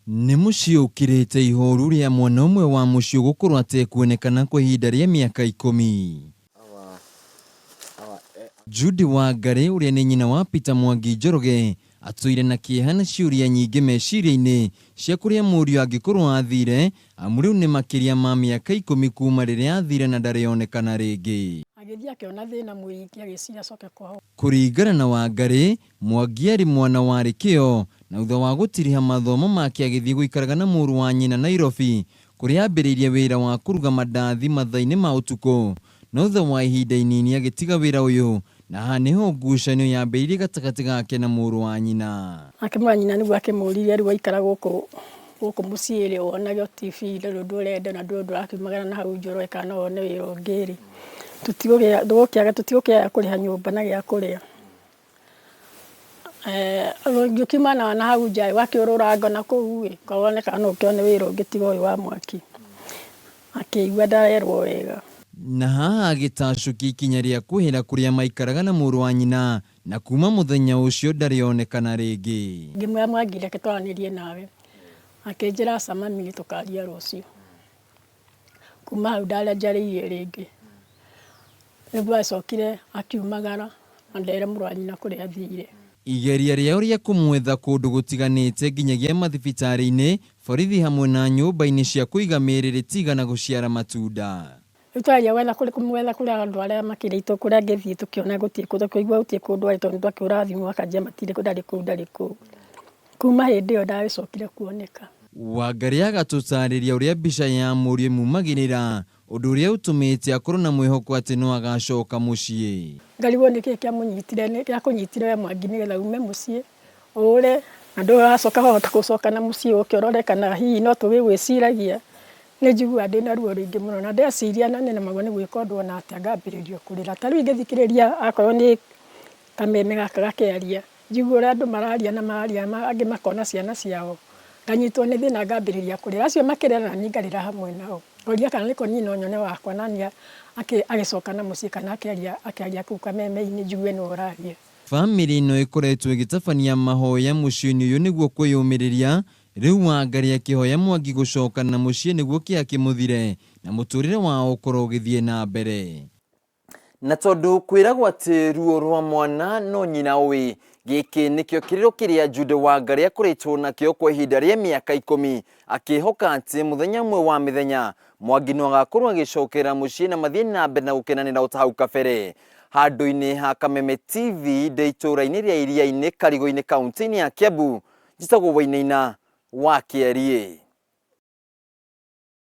Nĩ mũciĩ ũkirĩte ihoru rĩa mwana ũmwe wa mũciĩ gũkorwo atekuonekana kwa ihinda rĩa mĩaka 10. Judy Wangari ũrĩa nĩ nyina wa Peter Mwangi Njoroge atũire na kĩeha na ciũria nyingĩ meciria-inĩ cia kũrĩa mũriũ angĩkorwo athire, amu rĩu nĩ makĩria ma mĩaka 10 kuma rĩrĩa athire na ndarĩ onekana rĩngĩ. Agĩthiĩ akĩona thĩna mũingĩ, agĩciria acoke kwao. Kũringana na Wangari, Mwangi arĩ mwana warĩ kĩo, na thutha wa gũtiriha mathomo make agĩthiĩ gũikaraga na mũrũ wa nyina Nairobi, kũrĩa ambĩrĩirie wĩra wa kũruga mandathi mathaa-inĩ ma ũtukũ, no thutha wa ihinda inini agĩtiga wĩra ũyũ, na haha nĩho ngucanio yambĩrĩirie gatagatĩ gake na mũrũ wa nyina. Nake mũrũ wa nyina nĩguo akĩmũririe, rĩu waikara gũkũ gũkũ mũciĩ rĩ, wonage o TV ndũrĩ ũndũ ũrenda na ndũrĩ ũndũ ũrakiumagara na hau nja ũrore kana no wone wĩra ũngĩ rĩ, tũtigũkĩaga kũrĩha nyũmba na gĩa kũrĩa. Ũngĩkiuma na hau nja ũgakĩũrũranga na kũu ĩ, wone kana no ũkĩone wĩra ũngĩ tiga ũyũ wa mwaki. Akĩigua ndarerwo wega. Na haha agĩtacũkia ikinya rĩa kwehera kũrĩa maikaraga na mũrũ wa nyina, na kuma mũthenya ũcio ndarĩ onekana rĩngĩ. Ngĩmwĩra, Mwangi, reke twaranĩrie nawe. Akĩnjĩra, aca mami, nĩ tũkaria rũciũ. Kuma hau ndarĩ njarĩirie rĩngĩ. Nĩguo acokire akiumagara na ndere mũrũ wa nyina kũrĩa athire. Igeria rĩao rĩa kũmwetha kũndũ gũtiganĩte nginyagia mathibitarĩ-inĩ, borithi hamwe na nyũmba-inĩ cia kũiga mĩĩrĩ rĩtigana gũciara matunda. Rĩu twageria gwetha kũrĩ kũmwetha kũrĩa andũ arĩa makĩrĩ kũrĩa angĩthiĩ, tũkĩona gũtirĩ kũndũ, tũkĩigua gũtirĩ kũndũ arĩ, tondũ twakĩhũra thimũ akanjia matirĩ, ndarĩ kũu, ndarĩ kũu. Kuma hĩndĩ ĩyo ndagĩcokire kuoneka. Wangari agatũtarĩria ũrĩa mbica ya mũriũ ĩmumagĩrĩra, ũndũ ũrĩa ũtũmĩte akorwo na mwĩhoko atĩ no agacoka mũciĩ. Ngarigwo nĩkĩ kĩamũnyitire, gĩakũnyitire we Mwangi nĩgetha ume mũciĩ ũre na ndũracoka wahota gũcoka na mũciĩ ũke ũrore kana hihi no tũgĩgwĩciragia. Nĩ njiguaga ndĩna ruo rũingĩ mũno na ndeciria na nĩnemagwo nĩ gwĩka ũndũ ona atĩa, ngambĩrĩria kũrĩra. Ta rĩu ingĩthikĩrĩria akorwo nĩ kameme gaka gakĩaria, njigue ũrĩa andũ mararia na mararia angĩ makona ciana ciao, nganyitwo nĩ thĩna ngambĩrĩria kũrĩra. Acio makĩrĩra naniĩ ngarĩra hamwe nao. Ngoria kana nĩko niĩ no nyone wakwa naniĩ agĩcoka na mũciĩ kana akĩaria akĩaria kũu kameme-inĩ njigue nĩwe ũraria. Bamĩrĩ ĩno ĩkoretwo ĩgĩtabania mahoya mũciĩ-inĩ ũyũ nĩguo kwĩyũmĩrĩria. Rĩu Wangari akĩhoya Mwangi gũcoka na mũciĩ nĩguo kĩeha kĩmũthire na mũtũrĩre wao ũkorwo ũgĩthiĩ na mbere. Na tondũ kwĩragwo atĩ ruo rwa mwana no nyina ũĩ, gĩkĩ nĩkĩo kĩrĩro kĩrĩa Jude Wangari akoretwo nakĩo kwa ihinda rĩa mĩaka 10, akĩhoka atĩ mũthenya ũmwe wa mĩthenya Mwangi no agakorwo agĩcokera mũciĩ na mathiĩ na mbere na gũkenanĩra o ta hau kabere. Handũ-inĩ ha Kameme TV ndĩ itũũra-inĩ rĩa Iriainĩ, Karigũ-inĩ, kaunti-inĩ ya Kiambu, njĩtagwo Wainaina wa Kĩariĩ.